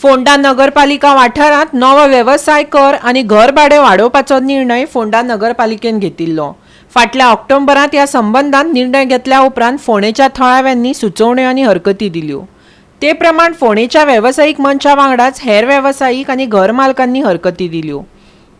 फोंडा नगरपालिका वाठारांत नवो वेवसाय कर आनी घर भाडें वाडोवपाचो निर्णय फोंडा नगरपालिकेन घेतिल्लो. फाटल्या ऑक्टोबरांत ह्या संबंदांत निर्णय घेतल्या उपरांत फोंडेच्या थळाव्यांनी सुचोवण्यो आनी हरकती दिल्यो. ते प्रमाण फोंडेच्या वेवसायीक मंचा वांगडाच हेर वेवसायीक आनी घर मालकांनी हरकती दिल्यो.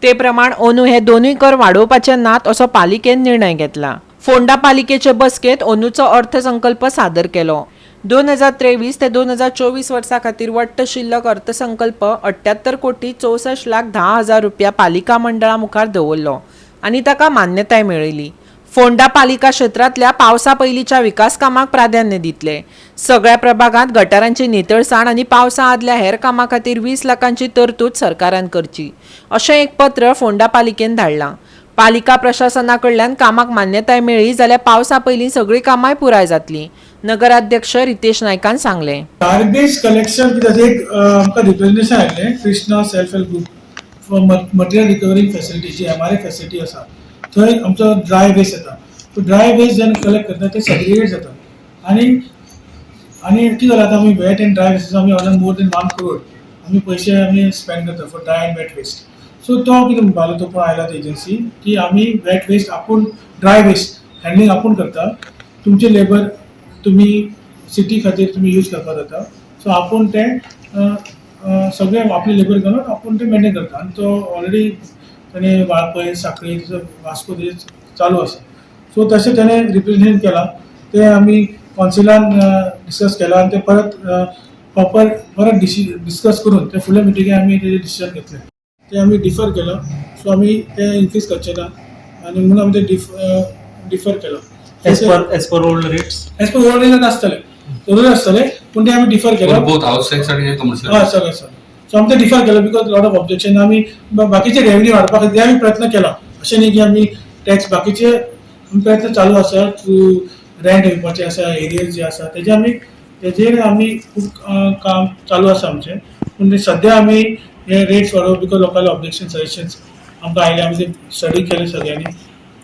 ते प्रमाण अंदू हे दोनूय कर वाडोवपाचे नात असो पालिकेन निर्णय घेतला. फोंडा पालिकेचे बसकेंत अंदूचो अर्थसंकल्प सादर केलो. 2023 ते 2024 वर्सा खातीर वट्ट शिल्लक अर्थसंकल्प 78 कोटी 64 लाख 10 हजार रुपया पालिका मंडळा मुखार दवरलो आनी ताका मान्यताय मेळयली. फोंडा पालिका क्षेत्रांतल्या पावसा पयलींच्या विकास कामाक प्राधान्य दितले. सगळ्या प्रभागांत गटारांची नितळसाण आनी पावसा आदल्या हेर कामां खातीर 20 लाखांची तरतूद सरकारान करची, अशें एक पत्र फोंडा पालिकेन धाडलां. पालिका प्रशासना कडल्यान कामाक मान्यताय मेळ्ळी जाल्यार पावसा पयलीं सगळीं कामांय पुराय जातलीं, नगराध्यक्ष रितेश नायकान सांगलें. गार्बेज कलेक्शन कितें आसा, एक आमकां रिप्रेझेंटेशन आयिल्लें Krishna self help group for material recovering facility, G MRA facility आसा, थंय आमचो ड्राय वेस्ट येता. सो ड्राय वेस्ट जेन्ना कलेक्ट करता ते सेग्रिगेट जाता आनी आनी कितें जालां, आतां आमी वेट एंड ड्राय वेस्ट आमी ऑलमोस्ट मोर देन 1 करोड आमी पयशे आमी स्पेंड करता for dry and wet waste. So तो कितें म्हणपाक लागलो, तो कोण आयला एजन्सी, की आमी वेट वेस्ट आपूण, ड्राय वेस्ट हँडलिंग आपूण करता, तुमचे लेबर तुमी सिटी खातीर तुमी यूज करपाक जाता. सो आपूण ते अ, अ, सगळे आपले लेबर घालून आपूण ते मेंटेन करता आनी तो ऑलरेडी ताणें वाळपय, साखळी, वास्को तेजें चालू आसा. सो तशें ताणें रिप्रेझेंट केलां, तें आमी कौन्सिलान डिस्कस केलां आनी ते परत प्रॉपर परत डिस्कस करून ते फुडल्या मिटिंगेक आमी तेजें डिसिजन घेतलें. ते आमी डिफर केलां. सो आमी ते इन्क्रीज करचे ना आनी म्हणून आमी ते डिफर केलां. As per old rates. As per old rate आसतले, जरूर आसतले, पूण ते आमी डिफर केलां. बोथ हाऊस टॅक्स आणि कमर्शियल. हय, सगळें सगळें. सो आमी ते डिफर केलं because lot of objection. आमी बाकीचे रेव्हन्यू हाडपा खातीर आमी प्रयत्न केला. अशें न्ही की आमी टॅक्स, बाकीचे आमी प्रयत्न चालू आसा. थ्रू रेंट येवपाचे आसा, एरियज जे आसा तेजेर आमी खूब काम चालू आसा आमचें. पूण ते सद्या आमी हे रेट्स वाडोवप because लोकांले ऑब्जेक्शन, सजेशन्स आमकां आयले, आमी ते स्टडी केले सगळ्यांनी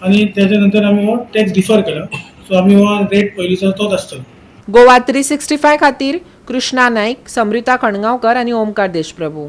आनी तेच्या नंतर आमी हो टॅक्स डिफर केलो. सो आमी हो रेट पयलींचो तोच आसतलो. गोवा 365 खातीर कृष्णा नाईक, समृता खणगांवकर आनी ओमकार देशप्रभू.